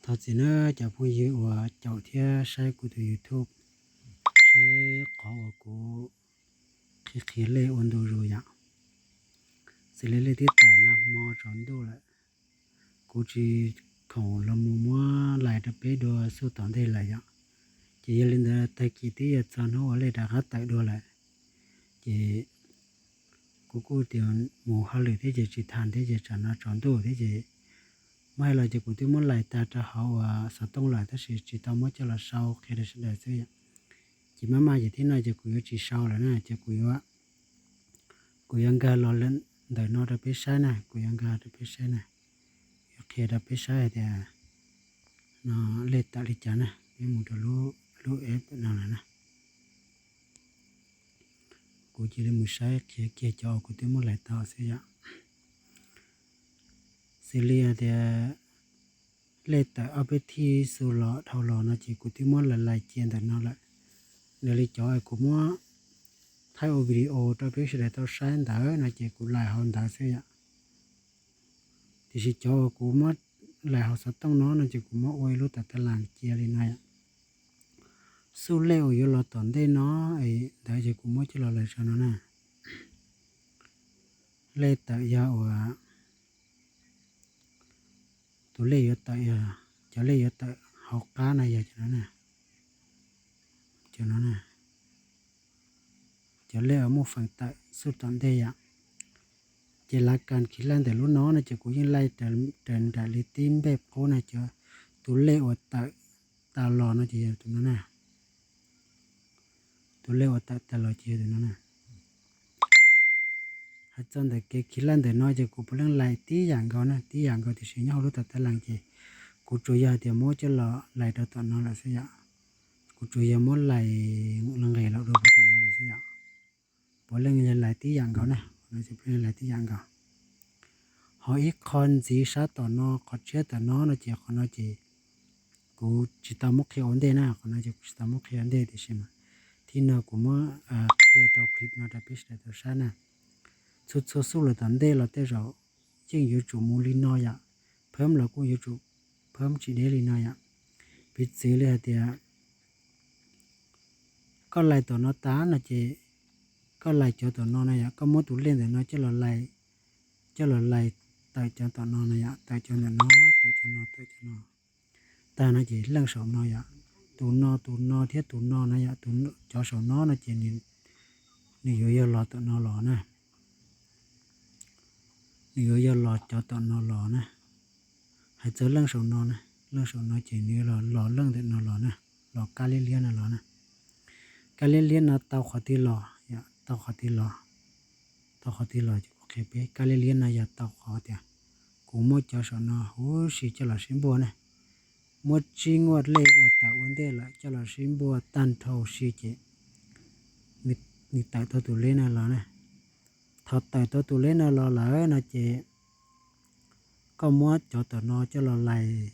Thov txim nawb cov phooj ywg uas caum thiab saib kuv tus YouTube, saib qhov uas kuv qhia qhia lej ua ntu zus yom. Xws li lej twb tawm nag hmo tsaus ntuj lawm, kuv tsis khoom los mus muab lais rau peb dua xub tom ntej lawm yom. Ces yog li ntawd tag kis twb yuav txog hnub uas lej rov qab tawm dua lawm. Ces kuv kuj tias mus hauj lwm thiab ces tsis tham thiab ces tsam no tsaus ntuj thiab ces muab hais los ces kuv twb muab lais tag rau hauv uas xov tooj lawm tab sis tsis tau muab coj los sau qhia rau sawv daws xwb yom. Ces maj maj ces thib no ces kuv yuav tsis sau lawm na ces kuv yuav, kuv yuav nkag los ntawm no rau peb saib na, kuv yuav nkag rau peb saib na, yuav qhia rau peb saib hais tias no lej tawm li cas na, peb mus rau lub, lub app no lawm na. Kuv cia li mus saib qhia kiag cov uas kuv twb muab lais tau xwb yom. Xws li hais tias lej tawm ob peb thij xu los dhau los no ces kuv twb muab lais lais cia ntawm no lawm. Nws li cov kuv muab thaij ua video rau peb sawv daws tau saib ntawd no ces kuv lais hauv ntawd xwb yom. Tiam sis cov uas kuv muab lais hauv xov tooj no no ces kuv muab ua ib lub tas tas las cia li no yom. Xub lej uas yuav los tom ntej no ntawd ces kuv muab coj los lais rau no na. Lej tawm yog uas tus lej yuav tawm, cov lej yuav tawm hauv qab no yog cov no na, cov no na, cov lej uas muaj feem tawm xub tom ntej yom. Ces lav kas khi laj ntawm lub no no ces kuv yeej laj raws nraim li tib npej qub na, cov, tus lej uas tawm tas los no ces yog tus no na. Tus lej uas tawm tas los ces yog tus no na. Hais txog ntawm kev khi laj ntawm no ces kuv puav leej lais tib yam nkaus na, tib yam nkaus tiam sis nyob hauv lub tas tas las ces kuv tsuas yog hais tias muab coj los lais rau tom no lawm xwb yom. Kuv tsuas yog muab lais nqes los dua rau tom no lawm xwb yom. Puav leej yog lais tib yam nkaus na, lais tib yam nkaus. Ho ib qho ntxiv sab tom no, qhov tshiab tom no no ces qhov no ces kuv tsis tau muab qhia ua ntej na, qhov no ces kuv tsis tau muab qhia ua ntej tiam sis mas thib no kuv muab qhia rau clip no rau peb sawv daws tau saib na. Txhua txhua xub los tom ntej los tej zaum yeej yuav tsum mus li no yom, phab los kuj yuav tsum phab tsis deb li no yom. Piv txwv li hais tias koj lais tom no tas no ces koj lais cov tom no na yom, koj muab tus lej ntawm no coj los lais, coj los lais tawm cov tom no na yom, tawm cov ntawm no, tawm cov no, tawm cov no tag no ces leej saum no yom, tus no, tus no thiab tus no na yom, cov saum no no ces nws yuav yog los tom no los na. Nws yuav yog los cov tom no los na. Hais txog leej saum no na, leej saum no ces nws los, los leej ntawm no los na, los kab liab liab no los na. Kab liab liab no tau qhov twg los, tau qhov twg los, tau qhov twg los ces kuv qhia peb. Kab liab liab no yog tau qhov tias kuv muab cov saum no huv si coj los sib npuaj na. Muab tsib nkuaj lej uas tawm ua ntej lawm coj los sib npuaj tag nrho huv si ces nws tawm tau tus lej no los na. Thaum tawm tau tus lej no los lawm no ces koj muab cov tom no coj los lais,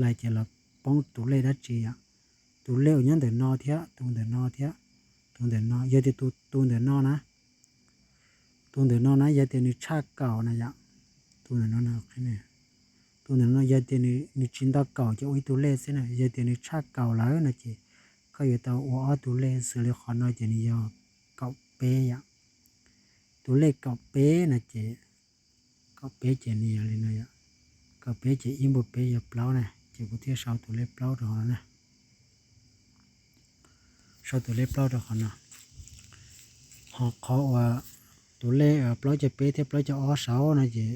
lais ces los poob tus lej dab tsi yom. Tus lej uas nyob ntawm no thiab tus ntawm no thiab tus ntawm no, yog tias tus ntawm no na, tus ntawm no na yog tias nws tshaj kaum na yom, tus ntawm no, tus ntawm no yog tias nws tsis nto kaum ces ua ib tug lej xwb na, yog tias nws tshaj kaum lawm no ces koj yuav tau ua ob tug lej xws li qhov no ces nws yog kaum peb yom. Tus lej kaum peb no ces, kaum peb ces nws yog li no yom, kaum peb ces ib npuaj peb yog plaub na, ces kuv thiaj sau tus lej plaub rau hauv no na. Sau tus lej plaub rau qhov no. Ho qhov uas tus lej plaub caug peb thiab plaub caug ob saud no ces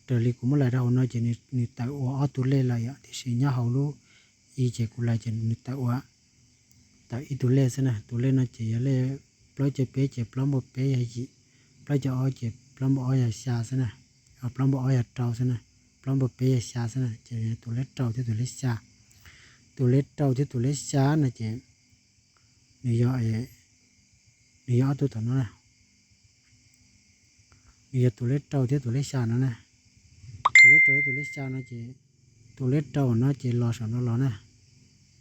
raws li kuv muab lais rau hauv no ces nws tawm ua ob tug lej lawm yom, tiam sis nyob hauv lub i ces kuv lais ces nws tawm ua, tawm ib tug lej xwb na. Tus lej no ces yog lej plaub caug peb ces plaub npuaj peb yog yim, plaub caug ob ces plaub npuaj ob yog xya xwb na, plaub npuaj ob yog rau xwb na, plaub npuaj peb yog xya xwb na, ces tus lej rau thiab tus lej xya. Tus lej rau thiab tus lej xya no ces nws yog, nws yog ob tug tom no na. Nws yog tus lej rau thiab tus lej xya no na. Tus lej rau thiab tus lej xya no ces, tus lej rau no ces los saum no los na,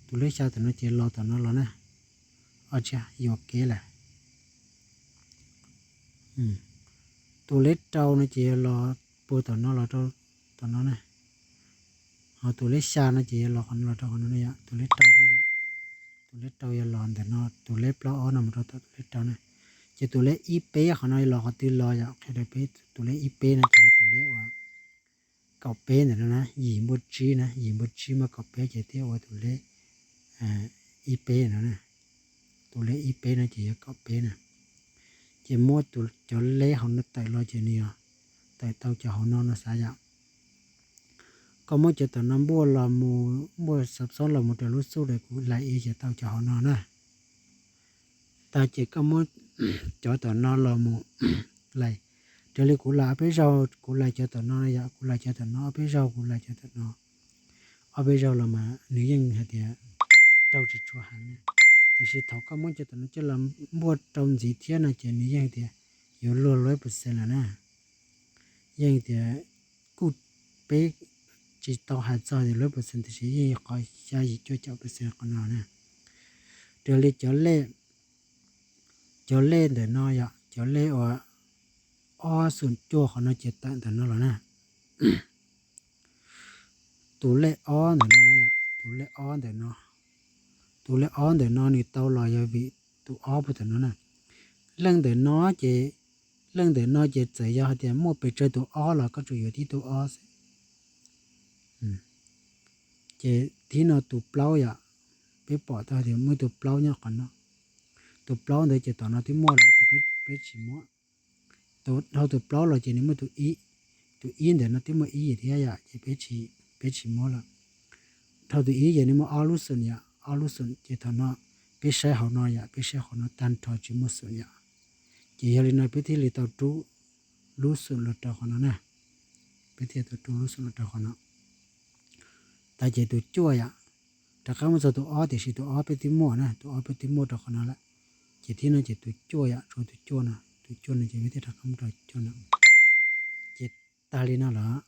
tus lej xya tom no ces los tom no los na. Ua tsia yuam kev lawm. Tus lej rau no ces yog los puag tom no los rau tom no na. Ho tus lej xya no ces yuav los qhov no los rau qhov no na yom, tus lej rau kuj yom. Tus lej rau yuav los ntawm no, tus lej plaub ob no mus rau tom tus lej rau na. Ces tus lej ib peb qhov no yuav los qhov twg los yom, qhia rau peb, tus lej ib peb no ces yog tus lej uas kaum peb ntawm no na, yim npuaj tsib na, yim npuaj tsib muaj kaum peb ces thiaj ua tus lej ib peb no na. Tus lej ib peb no ces yog kaum peb na. Ces muab cov lej hauv no tawm los ces nws yog tawm tau cov hauv no no xav yom. Koj muab cov tom no npuaj los mus, npuaj xov xob los mus rau lub xuj uas kuv hlais ib ces tau cov hauv no na. Tag ces koj muab cov tom no los mus hlais, raws li kuv hlais ob peb zaug, kuv hlais cov tom no yom, kuv hlais cov tom no ob peb zaug, kuv hlais cov tom no ob peb zaug los mas nws yeej hais tias raug tsis tshua heev na. Tiam sis thaum koj muab cov tom no coj los npuaj rau ntxiv thiab no ces nws yeej tias yuav luag lawm percent lawm na. Yeej tias kuj peb tsis tau hais txog tias lawm percent tiam sis yeej qhov xya yim cuaj caum percent qhov no na. Raws li cov lej, cov lej ntawm no yom, cov lej uas ob xoom cuaj qhov no ces tawm ntawm no los na. Tus lej ob ntawm no na yom, tus lej ob ntawm no, tus lej ob ntawm no nws tau los yog vim tus ob puag tom no na. Leej ntawm no ces, leej ntawm no ces txawm yog hais tias muaj pes tsawg tus ob los koj tsuas yuav tib tug ob xwb. Ces thib no tus plaub yom, peb pom tau tias muaj tus plaub nyob qhov no. Tus plaub ntawd ces tom no twb muaj lawm ces peb tsis muab. Dhau tus plaub los ces nws muaj tus ib, tus ib ntawm no twb muaj ib thiab yom, ces peb tsis muab lawm. Dhau tus ib ces nws muaj ob lub xoom yom, ob lub xoom ces thaum no peb saib hauv no yom, peb saib hauv no tag nrho tsis muaj xoom yom. Ces yog li no peb thiaj li tau rub lub xoom los rau qhov no na. Peb thiaj tau rub lub xoom los rau qhov no. Tag ces tus cuaj yom, rov qab mus txog tus ob tiam sis tus ob peb twb muaj na, tus ob peb twb muaj rau qhov no lawm. Ces thib no ces tus cuaj yom, tshuav tus cuaj no, tus cuaj no ces peb thiaj rov qab mus rau cuaj no. Ces tag li no lawm.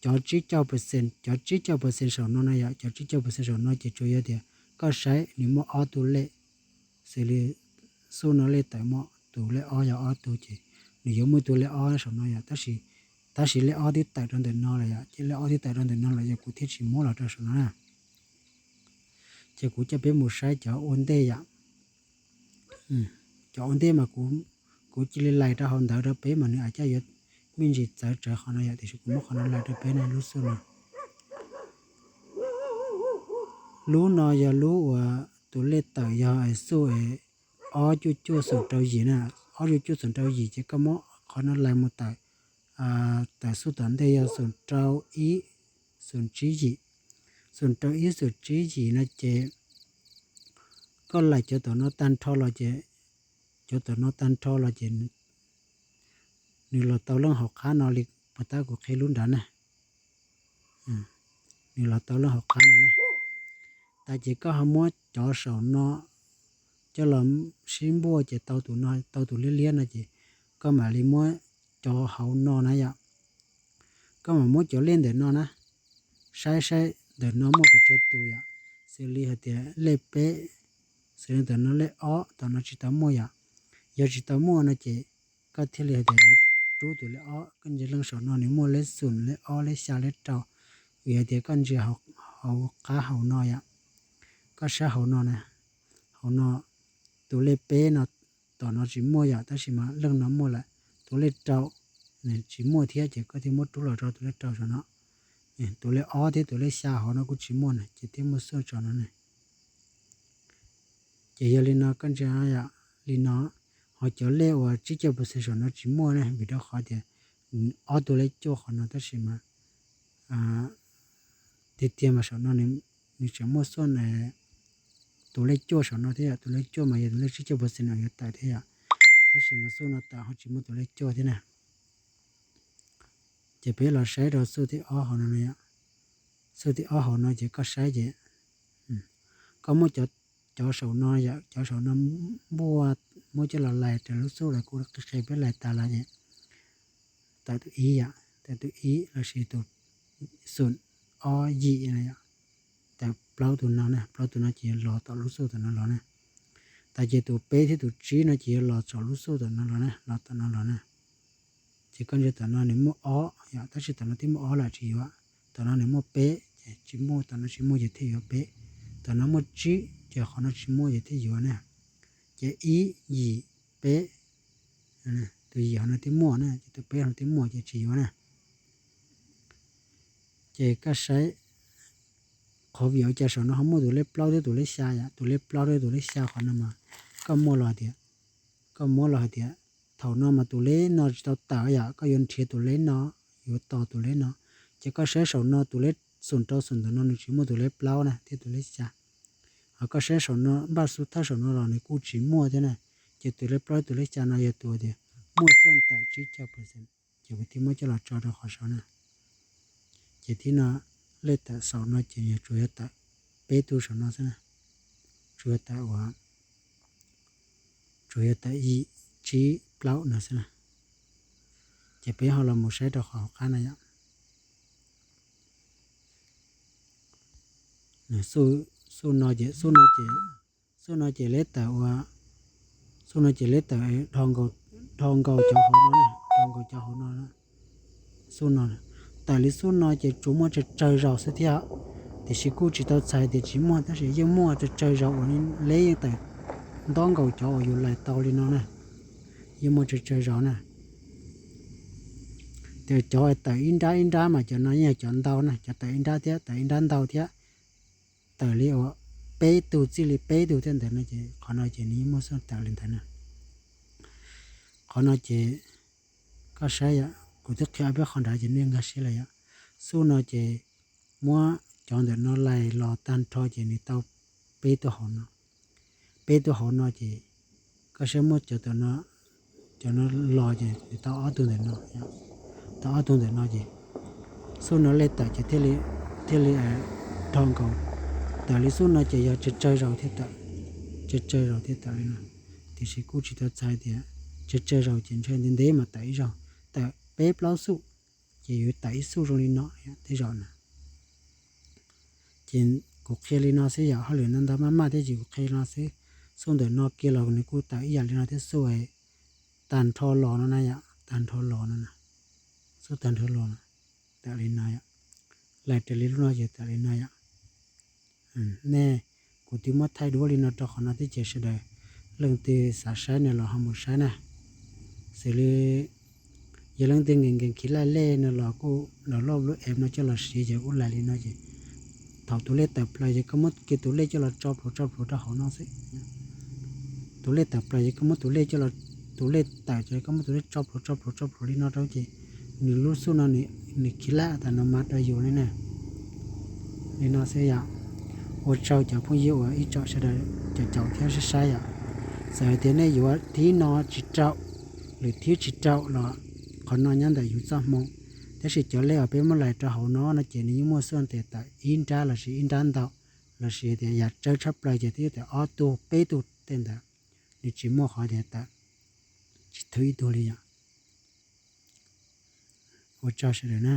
Cov tsib caug percent, cov tsib caub percent saum no na yom, cov tsib caug percent saum no ces tsuas yog tias koj saib nws muaj ob tug lej, xws li xuj no lej tawm muaj tus lej ob yog ob tug ces nws yuav muaj tus lej ob saum no yom, tab sis, tab sis lej ob twb tawm rau ntawm no lawm yom, ces lej ob twb tawm rau ntawm no lawm ces kuv thiaj tsis muab los rau saum no na. Ces kuv coj peb mus saib cov ua ntej yom. Cov ua ntej mas kuv cia li lais rau hauv ntawv rau peb mas nws a coj yuav me ntsis txawv tsawv qhov no yom, tiam sis kuv muab qhov no lais rau peb na, lub xuj no. Lub no yog lub uas tus lej tawm yog xuj ob cuaj cuaj xoom rau yim na, ob cuaj cuaj xoom rau yim ces koj muab qhov no lais mus tawm, tawm xuj tom ntej yog xoom rau ib, xoom tsib yim, xoom rau ib xoom tsib yim no ces koj lais cov tom no tag nrho los ces, cov tom no tag nrho los ces nws los tau leej hauv qab no li puag ta kuv qhia lub nrad na. Nws los tau leej hauv qab no na. Tas ces koj ho muab cov saum no coj los sib npuaj ces tau tus no, tau tus liab liab no ces koj mam li muab cov hauv no na yom. Koj mam muab cov lej ntawm no na, saib saib ntawm no muaj pes tsawg tus yom. Xws li hais tias lej peb, xws li ntawm no lej ob, tom no tsis tau muaj yom. Yog tsis tau muaj no ces koj thiaj li hais tias yuav rub tus lej ob, koj ntsia leej saum no nws muaj lej xoom, lej ob, lej xya, lej rau. Vim hais tias koj ntsia hauv qab hauv no yom, koj saib hauv no na, hauv no tus lej peb no tom no tsis muaj yom, tab sis mas leej no muaj lawm. Tus lej rau tsis muaj thiab ces koj thiaj muab rub los rau tus lej rau saum no. Tus lej ob thiab tus lej xya hauv no kuj tsis muaj na, ces thiaj muaj xuj tso no ne. Ces yog li no koj ntsia li no, ho cov lej uas tsib caug percent saum no tsis muaj ne, vim rau qhov tias ob tug lej cuaj qhov no tab sis mas tiag tiag mas saum no nws tseem muaj xuj tus lej cuaj saum no thiab yom, tus lej cuaj mas yog tus lej tsib caug percent no yuav tawm thiab yom, tab sis mas xuj no tawm ho tsis muaj tus lej cuaj thiab na. Ces peb los saib rau xuj thib ob hauv no, xuj thib ob hauv no ces koj saib ces koj muab cov saum no yom, cov saum no npuaj, muab coj los lais raws lub xuj lawm kuv qhia peb lais tas los ces tawm tus ib yom, tawm tus ib lossis tus xoom ob yim na yom, tawm plaub tus no na, plaub tus no ces los tom lub xuj tom no los na. Tas ces tus peb thiab tus tsib no ces yuav los tom lub xuj tom no los na, los tom no los na. Ces koj ntsia tom no nws muaj ob yom, tab sis tom no twb muaj ob lawm tsis yuav, tom no nws muaj peb. tsis muaj, tom no tsis muaj ces thiaj yuav peb. Tom no muaj tsib ces qhov no tsis muaj ces thiaj yuav na. Ces ib, yim, peb, tus yim hov no thiaj muaj na, ces tus peb no thiaj muaj ces tsis yuav na. Ces koj saib qhov vim ua cas saum no ho muaj tus lej plaub thiab tus lej xya yom, tus lej plaub thiab tus lej xya qhov no mas koj muaj los hais tias, koj muab los hais tias thaum no mas tus lej no tsis tau tawm yom, koj yuav nrhiav tus lej no, yuav tos tus lej no. Ces koj saib saum no tus lej xum rau xum ntawm no nws tsis muaj tus lej plaub na thiab tus lej xya. Ho koj saib saum no npaj xub thawj saum no los nws kuj tsis muaj thiab na. Ces tus lej plaub tus lej xya no yog tus tias muaj xub tawm tsib caug percent, ces kuv thiaj muab coj los tso rau qhov saud na. Ces thib no lej tawm saum no ces yog tsuas yuav tawm peb tug saum no xwb na, tsuas yuav tawm ua, tsuas yuav tawm yim, tsib, plaub no xwb na. Ces peb ho los mus saib rau qhov hauv qab na yom. Xub no ces, xub no ces, xub no ces lej tawm ua, xub no ces lej tawm dhau nkaus cov hauv no na, dhau nkaus cov hauv no. Xub no, tawm li xub no ces tsuas muaj tsawg tsawg zaus xwb thiab, tiam sis kuj tsis tau txhais tias tsis muaj, tab sis yeej muaj tsawg tsawg zaus uas lej yeej tawm ntob nkaus cov uas yus lais tau li no na. Yeej muaj tsawg tsawg zaus na. Ces cov tawm ib nrab ib nrab mas cov no yeej yog cov ntau na, cov tawm ib nrab thiab tawm ib nrab ntau thiab, tawm li uas peb tug txij li peb tug thiab ntawd no ces qhov no ces nws yeej muaj xub tawm li ntawd na. Qhov no ces koj saib yom, kuv twb qhia ob peb qho nrad ces nej nkag siab lawm yom. Xub no ces muab cov ntawm no lais los tag nrho ces nws tau peb tug hauv no, peb tug hauv no ces koj saib muab cov, cov no los ces nws tau ob tug ntawm no, tau ob tug ntawm no ces xub no lej tawm ces thiaj li dhau nkaus. Tawm li xub no ces yog tsawg tsawg zaus thiaj tawm, tsawg tsawg zaus thiaj tawm li no. Tiam sis kuj tsis tau txhais tias tsawg tsawg zaus ces ntshe ntev ntev mas tawm ib zaug, tawm peb plaub xuj ces yuav tawm ib xuj zoo li no tej zaum na. Ces kuv qhia li no xwb yom, hauj lwm ntau ntau maj maj thiab ces kuv qhia li no xwb. Xuj ntawm no kiag los nws kuj tawm ib yam li no thiab, xuj tag nrho los no na yom, tag nrho los no, xuj tag nrho los no, tawm li no yom, lais raws li lub no ces tawm li no yom. Nej, kuv twb muab thaij duab li no rau qhov no thiab ces sawv daws leej twg xav saib no los ho mus saib na. Xws li yog leej twg nkees nkees khiv laj lej no los kuj download lub app no coj los siv ces kuj lais li no ces thaum tus lej tawm plaws ces koj muab kiag tus lej coj los tso plhuav tso plhuav rau hauv no xwb. Tus lej tawm plaws ces koj muab tus lej coj los, tus lej tawm ces koj muab tus lej tso plhuav tso plhuav tso plhuav li no rau ces nws lub xuj no nws khiv laj tas no mas rau yus li na. Li no xwb yom. Ua tsaug cov phooj ywg uas ib tsoom sawv daws caum caum thiab saib saib yom. Txawm hais tias nej yuav thib no tsis raum, lwm thib tsis raum los qhov no nyob ntawm yus txoj hmoo. Tab sis cov lej uas peb muab lais rau hauv no no ces nws yeej muaj xuj tes tawm ib nrab lossis ib nrab ntau, lossis tias yam tsawg tshaj plaws ces twb yuav tawm ob tug peb tug tej ntawd. Nws tsis muaj qhov tias tawm tsis thwv ib tug li yom. Ua tsaug sawv daws na.